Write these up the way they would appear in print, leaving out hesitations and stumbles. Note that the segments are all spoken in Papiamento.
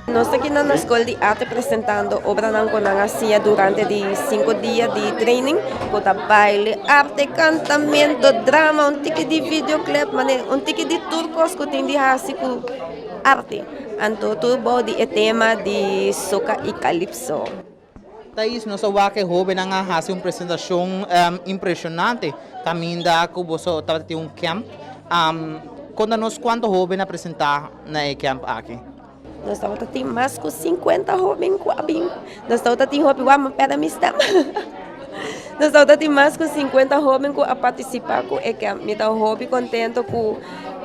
Nos ta aki na Skol di Arte presentando obranan ku nan a siña durante di sinku dia di training ku ta baile, arte, kantamento, drama, un tiki di videoclip, manera un tiki di tur kos ku tin di hasi ku arte. Anto tur bou di e tema di soca i calypso. Thais, nos a wak e hobennan a hasi un presentashon impreshonante kaminda ku boso tabata tin un camp. Konta nos kuantu hoben a presentá na e camp aki. Nos tabata tin mas ku sinkuenta hoben ku a bin. Nos tabata tin hopi wak, mi pèrdè mi stèm. Nos tabata tin mas ku sinkuenta hoben ku a partisipá ku e camp. Mi ta hopi kontento ku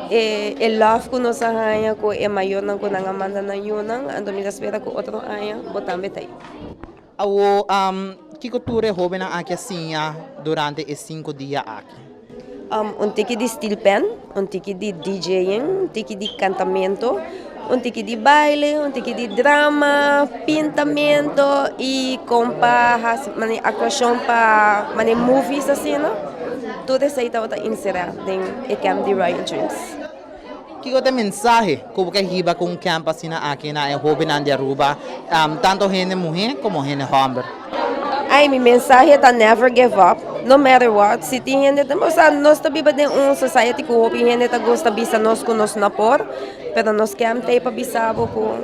e e love ku nos a haña ku e mayornan ku nan a manda nan yunan. Anto mi ta spera ku otro aña bo tambe ta ei. Awor, kiko tur e hóbennan aki a siña durante e sinku dia aki? Un tiki di steel pan, un tiki di DJing, un tiki di kantamento, un tiki di baile, un tiki di drama, pintamento i kon pa hasi manera aktuashon pa manera movies asina. Tur esei tabata inserá den e camp di Royal Dreams. Kiko ta e mensahe ku bo ke hiba ku un kèmp asina aki na e hóbennan di Aruba, tantu hende muhé komo hende hòmber? Ay, mi mensahe ta never give up, no matter what. Si tin hende ta, osea, nos ta biba den un society ku hopi hende ta gusta bisa nos ku nos no por, pero nos kèmp ta ei pa bisa bo ku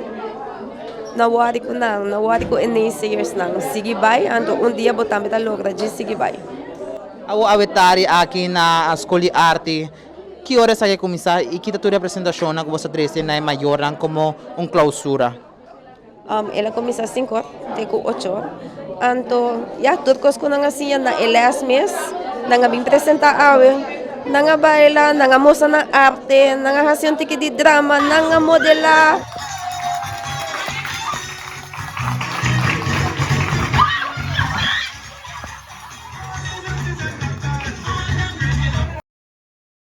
no wòri ku nan, no wòri ku e naysayersnan. Sigui bai, anto un dia bo tambe ta logra djis sigui bai. Awor awe tari aki na Skol di Arti. Ki ora esaki a kuminsá i ki ta tur e presentashonnan ku boso a trese na e mayornan komo un klousura? El a kuminsá sinku or te ku ocho or. Anto ya tur kos ku nan a siña na e lès mes nan a bin presentá awe. Nan a baila, nan a mustra nan arte, nan a hasi un tiki di drama, nan a modelá.